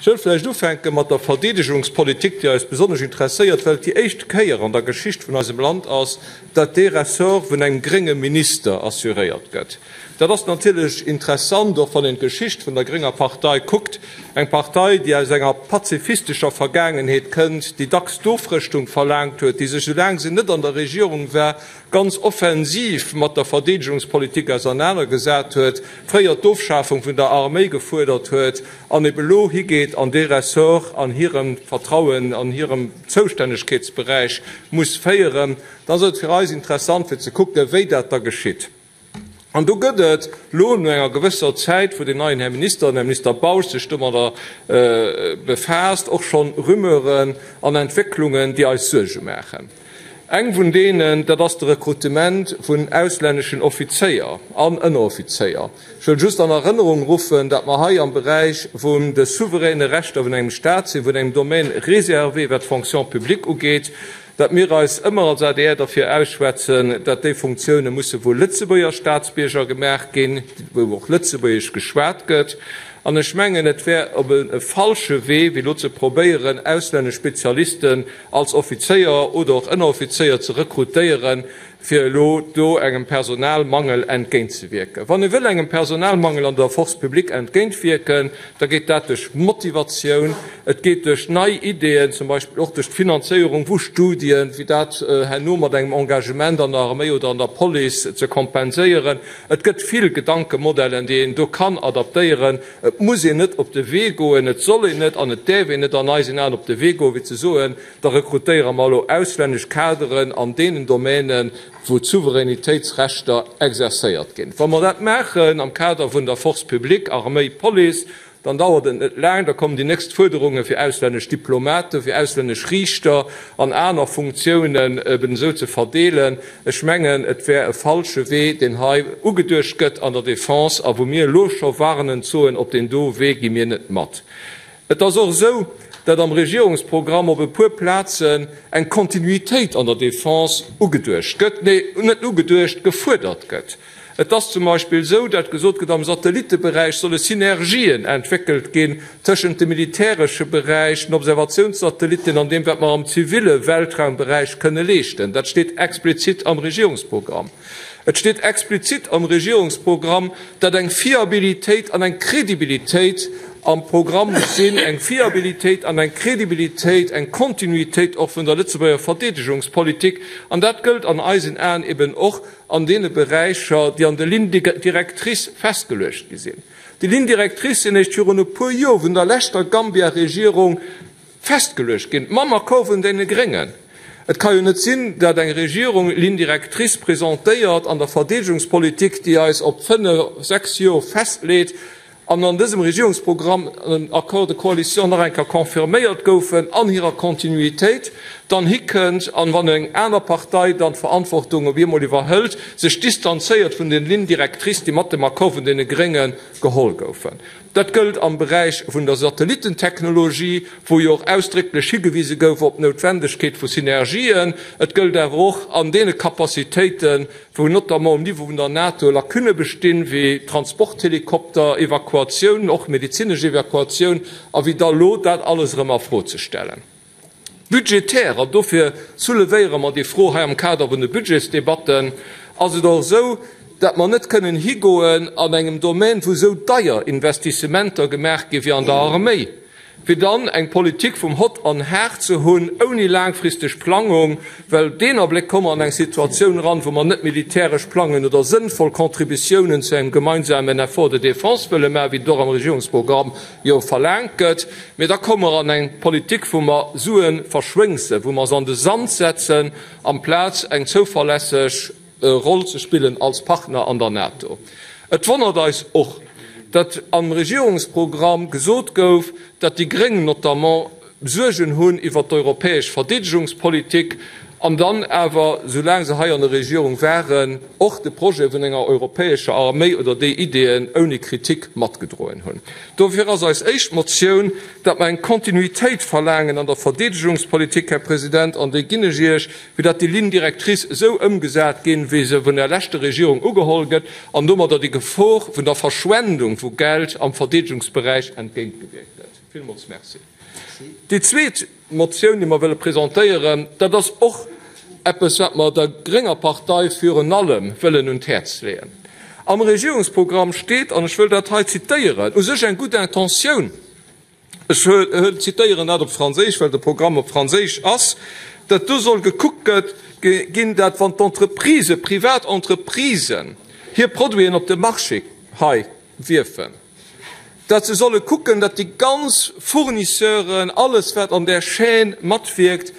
Ech wëll vläicht ufänke mat der Verdeedegungspolitik, déi eis besonnesch interesséiert, well et déi éischt Kéier an der Geschicht vun eisem Land ass, datt dee Ressort vun engem grénge Minister assuréiert gëtt. Dat ass natierlech interessant, och wann een d'Geschicht vun der grénger Partei kuckt, eng Partei, déi aus enger pazifistescher Vergaangenheet kënnt, déi dacks d'Ofrëschtung verlaangt huet, déi sech, soulaang se net an der Regierung war, ganz offensiv mat der Verdeedegungspolitik ausernanergesat huet, fréier d'Ofschafung vun der Arméi gefuerdert huet an ebe lo higeet an dee Ressort an hirem Vertrauen, an hirem Zoustännegkeetsberäich muss féieren, dann ass et fir eis interessant fir ze kucken, wéi dat da geschitt. An do gëtt et lo no enger gewësser Zäit, wou deen neien Här Minister, den Här Minister Bausch, sech domadder befaasst, och schonn Rumeuren an Entwécklungen, déi eis Suerge maachen. Eng vun deenen, dat ass de Rekrutement vun auslänneschen Offizéier an Ënneroffizéier. Ech wëll just an Erënnerung ruffen, datt mer hei am Beräich vun de souveräne Rechter vun engem Stat sinn, vun engem Domaine réservé, wat d'Fonction publique ugeet, datt mir eis ëmmer als adr derfir ausschwätzen, datt déi Funktioune musse vu Lëtzebuerger Staatsbierger gemaach ginn, wou och Lëtzebuergesch geschwat gëtt. An ech mengen, et wär op e falsche Wee, wéi elo ze probéieren, auslännesch Spezialisten als Offizéier oder och Ënneroffizéier ze rekrutéieren, fir elo do engem Personalmangel entgéintzewierken. Wann ee wëll engem Personalmangel an der Force publique entgéintwierken, da geet dat duerch Motivatioun, et geet duerch nei Ideeën, zum Beispill och duerch d'Finanzéierung vu Studien, fir dat herno mat engem Engagement an der Arméi oder an der Police ze kompenséieren. Et gëtt vill Gedankemodellen, déi een do kann adaptéieren. Et muss een net op de Wee goen, et soll een net an et däerf een net an eisen Aen op de Wee goen, fir ze soen, Da rekrutéiere mer elo auslännesch Kaderen an deenen Domänen, wou d'Souveränitéitsrechter exercéiert ginn. Wa mer dat maachen am Kader vun der Force publique, Arméi, Police, dann dauert et net laang, da kommen déi nächst Fuerderunge fir auslännesch Diplomaten, fir auslännesch Riichter an aner Funktiounen eben esou ze verdeelen. Ech mengen, et wär e falsche Wee, deen hei ugeduecht gëtt an der Defense a wou mir elo scho warnend soen, op deen do Wee gi mir net mat. Et ass och esou, datt am Regierungsprogramm op e puer Plazen eng Kontinuitéit an der Defense ugeduecht gëtt, nee, net ugeduecht, gefuerdert gëtt. Et ass zum Beispill esou, datt gesot gëtt, am Satellitteberäich solle Synergien entwéckelt ginn tëschent dem militäresche Beräich, den Observatiounssatellitten an deem, wat mer am ziville Weltraumberäich kënne leeschten. Dat steet explizit am Regierungsprogramm. Et steet explizit am Regierungsprogramm, datt eng Fiabilitéit an eng Crédibilitéit am Programm muss sinn, eng Fiabilitéit an eng Crédibilitéit, eng Kontinuitéit och vun der Lëtzebuerger Verdeedegungspolitik. An dat gëllt an eisen Aen eben och an deene Beräicher, déi an de Lignes directrices festgeluecht gi sinn. Déi Lignes directrices sinn eréischt virun e puer Joer vun der leschter Gambia-Regierung Festgeluecht ginn, mam Accord vun deene Gréngen. Et ka jo net sinn, datt eng Regierung Lignes directrices presentéiert an der Verdeedegungspolitik, déi eis op fënnef, sechs Jor festleet, an an dësem Regierungsprogramm en Accord de coalition nach eng Kéier confirméiert goufen an hirer Kontinuitéit, dann hikënnt an, wann eng aner Partei dann d'Verantwortung op eemol iwwerhëlt, sech distanzéiert vun den Lignes directrices, déi mat dem Accord vun deene Grénge geholl goufen. Dat gëllt am Beräich vun der Satellitentechnologie, wou jo och ausdrécklech higewise gouf op d'Noutwendegkeet vu Synergien. Et gëllt awer och an deene Capacitéiten, wou notamment um Niveau vun der NATO Lacunne bestinn, wéi Transporthelikopter, Evakuatioun, och medezinesch Evakuatioun, a wéi da elo dat alles erëm a Fro ze stellen. Budgetär, an dofir soulevéiere mer déi Fro hei am Kader vun de Budgetsdebatten, ass et och esou, datt mer net kënnen higoen an engem Domän, wou esou deier Investissementer gemaach gi wéi an der Arméi, fir dann eng Politik vum Hott an Haart ze hunn, ouni laangfristeg Plangung, well deen Abléck komme mer an eng Situatioun eran, wou mer net militäresch plangen oder sënnvoll Contributiounen zu engem gemeinsamen Effort de défense wëlle maachen, wéi et och am Regierungsprogramm jo verlaangt gëtt, mee da komme mer an eng Politik, wou mer Sue verschwéngsen, wou mer se an de Sand setzen, amplaz eng zouverlässeg Roll ze spillen als Partner an der NATO. Et wonnert eis och, datt am Regierungsprogramm gesot gouf, datt déi Gréng notamment Suergen hunn iwwert d'europäesch Verdeedegungspolitik an dann awer, soulaang se hei an der Regierung waren, och de Projet vun enger europäescher Arméi oder déi Ideeën ouni Kritik matgedroen hunn. Dofir ass eis éischt Motioun, datt mer eng Kontinuitéit verlaangen an der Verdeedegungspolitik, Här President, an déi ginn ech Iech, fir datt déi Lignes directrices esou ëmgesat ginn, wéi se vun der leschter Regierung ugeholl gëtt, an domadder déi Gefor vun der Verschwendung vu Geld am Verdeedegungsberäich entgéintgewierkt gëtt. Villmools Merci. Déi zweet Motioun, déi mer wëlle presentéieren, dat ass och eppes, wat mer der grénger Partei virun allem wëllen un d'Häerz leeën. Am Regierungsprogramm steet, an ech wëll dat hei zitéieren, u sech eng gutt Intentioun, ech zitéieren dat op Franséisch, well de Programm op Franséisch ass, datt do soll gekuckt gëtt ginn, dat wann d'Entreprisen, privat Entreprisen hir Produiten op de Marché hei wierfen, datt se solle kucken, datt déi ganz Fournisseuren, alles wat an där Chaîne matwierkt,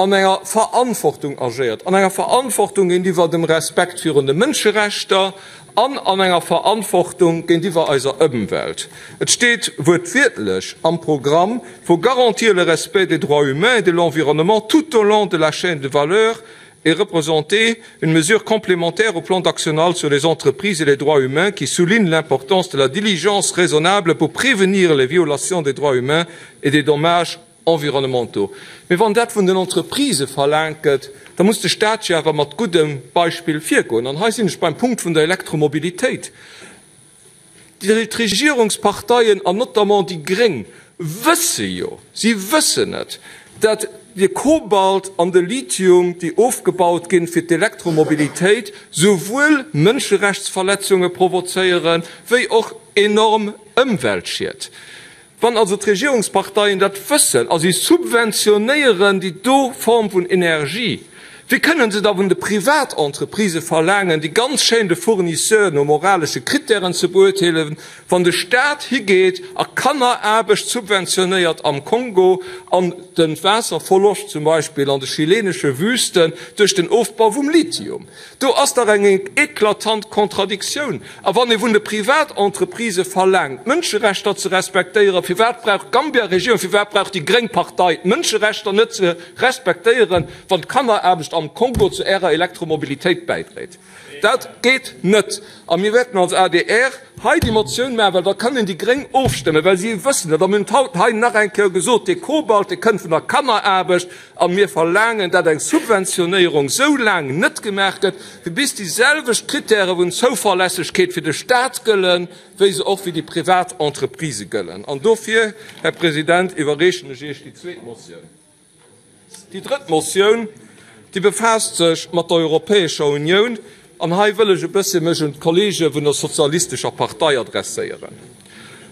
an enger Verantwortung agéiert, an enger Verantwortung géintiwwer dem Respekt virun de Mënscherechter an an enger Verantwortung géintiwwer eiser Ëmwelt. Et steet wuertwiertlech am Programm, Faut garantir le respect des droits humains et de l'environnement tout au long de la chaîne de valeur et représenter une mesure complémentaire au plan d'actionnal sur les entreprises et les droits humains qui souligne l'importance de la diligence raisonnable pour prévenir les violations des droits humains et des dommages environnementaux. Mee wann dat vun den Entreprisë verlaangt gëtt, da muss de Staat jo awer mat guddem Beispill virgoen. An hei sinn ech beim Punkt vun der Elektromobilitéit. D'Regierungsparteien an notamment déi Gréng wësse jo, si wëssen et, datt de Kobalt an de Lithium, déi ofgebaut ginn fir d'Elektromobilitéit, souwuel Mënscherechtsverletzunge provozéieren, wéi och enorm Ëmweltschied. Wann also d'Regierungsparteien dat wëssen a si subventionéieren déi do Form vun Energie, wéi kënnen se da vun de Privatentreprisë verlaangen, déi ganz Chaîne de fournisseurs no moralesche Krittären ze beurteelen, wann de Staat higeet a Kanneraarbecht subventionéiert am Kongo an de Waasserverloscht zum Beispill an de chilenesche Wüsten duerch den Ofbau vum Lithium? Do ass dach eng eklatant Contradictioun. A wann ee vun de Privatentreprisë verlaangt, d'Mënscherechter ze respektéieren, firwat brauch d'Gambia-Regierung, firwat brauch déi gréng Partei d'Mënscherechter net ze respektéieren, wann d'Kanneraarbecht am Kongo zu Ärer Elektromobilitéit bäidréit? Dat geet net. A mir wäerten als adr hei déi Motioun maachen, well da kënnen déi gréng ofstëmmen, well si wëssen et, a mir hunn et haut hei nach eng Kéier gesot, dee Kobalt, dee kënnt vun der Kanneraarbecht, a mir verlaangen, dat eng Subventionéierung esou laang net gemaach gëtt, wéi bis déi selwecht Kritäre vun Zouverlässegkeet fir de Stat gëllen, wéi se och fir déi privat Entreprisë gëllen. An dofir, Här President, iwwerreechen ech Iech déi zweet Motioun. Déi drëtt Motioun, déi befaasst sech mat der Europäescher Unioun, an hei wëll ech e bësse mech un d'Kollege vun der Sozialistescher Partei adresséieren.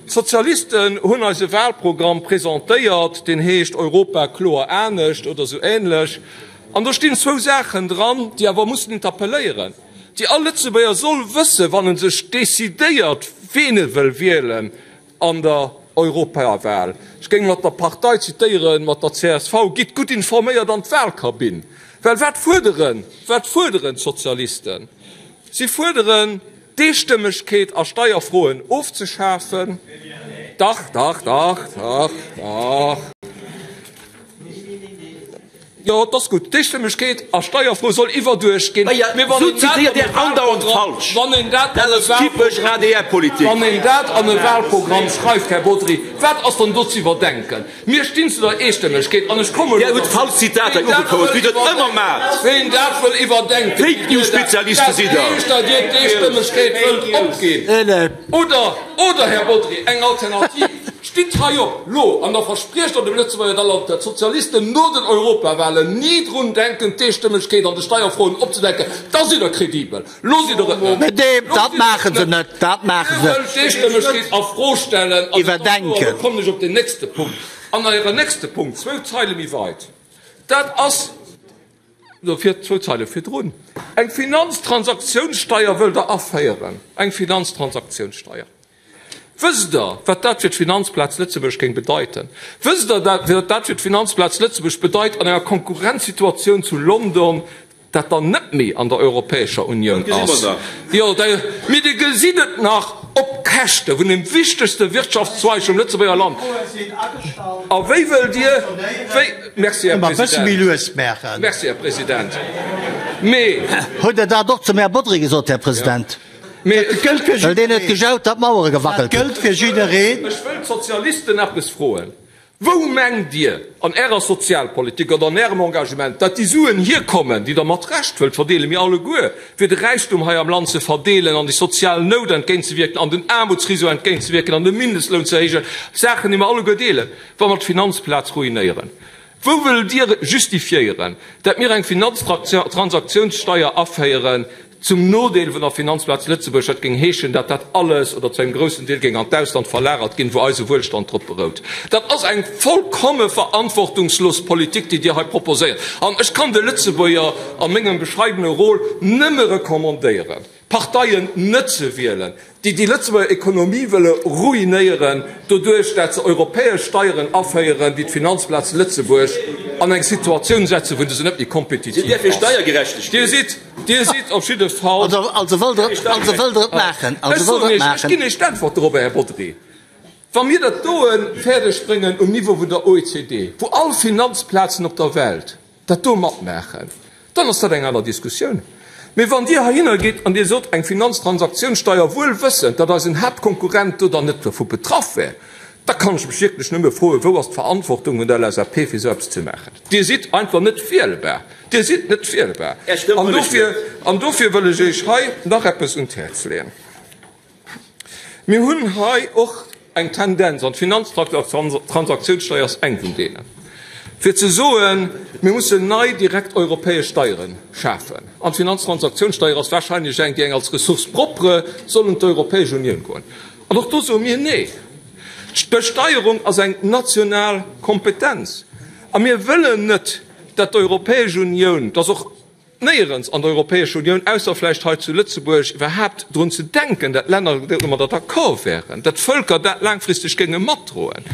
D'Sozialisten hunn eis e Wahlprogramm presentéiert, deen heescht Europa kloer anescht oder esou ähnlech, an do stinn zwou Saachen dran, déi awer mussen interpelléieren, déi all Lëtzebuerger soll wëssen, wann e sech decidéiert, ween e wëll wielen. An der Europawal, ech géing mat der Partei zitéieren, mat der csv, gitt gutt informéiert an d'Walkabinn. Well wat fuerderen, wat fuerderen d'Sozialisten? Si fuerderen, d'Eestëmmegkeet a Steierfroen ofzeschafen. Dach, dach, dach, dach, dach. Jo, et ass gutt. D'Eestëmmegkeet a Steierfroe soll iwwerduecht ginn. Mee wann een dat an e Wahlprogramm, wann een dat an e Wahlprogramm, wann een dat an e Wahlprogramm schreift, Här Bodry, wat ass dann do ze iwwerdenken? Mir stinn zu der Eestëmmegkeet an ech kommen elo dozou. Ween dat wëll iwwerdenken, ween dat wëll iwwerdenken, dat heescht, datt Dir d'Eestëmmegkeet wëllt opginn. Oder, oder, Här Bodry, eng Alternativ, Stitt hei op, lo, an da verspriecht Der dem Lëtzebuerger Land, datt d'Sozialisten no den Europawahlen ni drun denken, d'Eestëmmegkeet an de Steierfroen opzedenken. Da sidd Der kredibel. Lo sidd Der et net. Lo sidd Der et net. Dir wëllt d'Eestëmmegkeet a Fro stellen. An et ass kloer, lo kommen ech op den nächste Punkt. An Ären nächste Punkt, zwou Zeile méi weit, dat ass, Dofir zwou Zeile virdrun, Eng Finanztransaktionssteuer wëllt Der aféieren, eng Finanztransaktionssteuer. Wësst Der, wat dat fir d'Finanzplaz Lëtzebuerg géing bedeiten? Wësst Der, wat dat fir d'Finanzplaz Lëtzebuerg bedeit an enger Konkurrenzsituatioun zu London, dat dann net méi an der Europäescher Unioun ass? Jo, mee Dir gesitt et nach, op Käschte vun dem wichtegste Wirtschaftszweig vum Lëtzebuerger Land. A wéi wëllt Dir, wéi, merci, Här President, merci, Här President, mee. Hutt Der dat och zum Här Bodry gesot, Här President? Mee et gëllt fir Well deen huet jiddereen. gejaut, datt d'Mauere gewackelt hunn. Dat gëllt fir jiddereen. Ech wëll d'Sozialisten eppes froen. Wou mengt Dir an Ärer Sozialpolitik oder an Ärem Engagement, datt déi Suen hierkommen, déi Der mat Recht wëllt verdeelen, mir alleguer, fir de Räichtum hei am Land ze verdeelen an déi sozial Nout entgéintzewierken an den Aarmutsrisiko entgéintzewierken an de Mindestloun ze erhéijen, Saachen, déi mer alleguer deelen, wa mer d'Finanzplaz ruinéieren? Wou wëllt Dir justifiéieren, dat mir eng Finanztransaktionssteuer aféieren zum Nodeel vun der Finanzplaz Lëtzebuerg? Dat géing heeschen, dat dat alles oder zu engem groussen Deel géing an d'Ausland verlagert ginn, wou eise Wuelstand drop berout. Dat ass eng vollkomme verantwortungslos Politik, déi Dir hei proposéiert. An ech kann de Lëtzebuerger a mengem bescheidene Rôle nëmme recommandéieren, Parteien net ze wielen, déi déi Lëtzebuerger Ekonomie wëlle ruinéieren, doduerch dat se europäesch Steieren aféieren, déi d'Finanzplaz Lëtzebuerg an eng Situatioun setzen, wou se net méi kompetitiv ass. Dir sidd, Dir sidd op jidde Fall. Also wëllt Der, also wëllt Der et maachen? Also wëllt Der et maachen? Ech ginn Iech d'Äntwert dorobber, Här Bodry. Wa mir dat doe fäerdeg bréngen um Niveau vun der OECD, wou all Finanzplazen op der Welt dat do matmaachen, dann ass dat eng aner Diskussioun. Mee wann Dir heihinner gitt an Dir sot, eng Finanztransaktionssteuer, wuel wëssend, datt eisen Haaptkonkurrent do dann net dovu betraff wär, da kann ech mech wierklech nëmme froen, Wou ass d'Verantwortung vun der LSAP, fir esou eppes ze maachen? Dir sidd einfach net wielbar. Dir sidd net wielbar. An dofir, an dofir wëll ech Iech hei nach eppes un d'Häerz leeën. Mir hunn hei och eng Tendenz, an d'Finanztransaktionssteuer ass eng vun deenen, fir ze soen, mir mussen nei direkt europäesch Steiere schafen. An d'Finanztransaktionssteuer ass wahrscheinlech eng, déi eng als Ressource propre soll un d'Europäesch Unioun goen. An och do soe mir, Nee, d'Besteierung ass eng national Kompetenz a mir wëllen net, dat d'Europäesch Unioun, dass och Néierens an der Europäescher Unioun, ausser vläicht hei zu Lëtzebuerg, iwwerhaapt drun ze denken, dat Länner domadder d'accord wären, dat d'Vëlker dat laangfristeg géinge matdroen.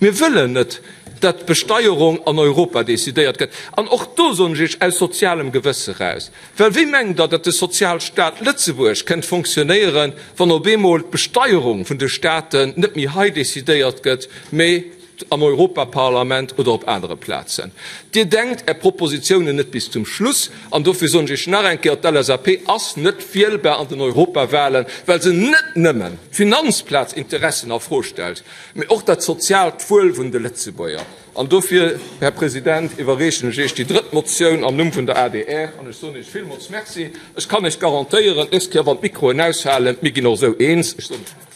Mir wëllen net, dat d'Besteierung an Europa decidéiert gëtt. An och do soen ech Iech aus sozialem Gewësse raus, well wéi mengt Der, dat de Sozialstaat Lëtzebuerg kënnt fonctionnéieren, wann op eemol d'Besteierung vun de Staaten net méi hei decidéiert gëtt, mee am Europaparlament oder op anere Plazen. Dir denkt Är Propositionen net bis zum Schluss. An dofir soen ech Iech nach eng Kéier, D'LSAP ass net wielbar an den Europawahlen, well se net nëmmen d'Finanzplazinteressen a Fro stellt, mee och dat soziaalt Wuel vun de Lëtzebuerger. An dofir, Här President, iwwerreechen ech Iech déi drëtt Motioun am Numm vun der adr. An ech soen Iech villmools Merci. Ech kann Iech garantéieren, d'nächst Kéier, wann d'Mikroen ausfalen, mir ginn och esou eens. Ech soen.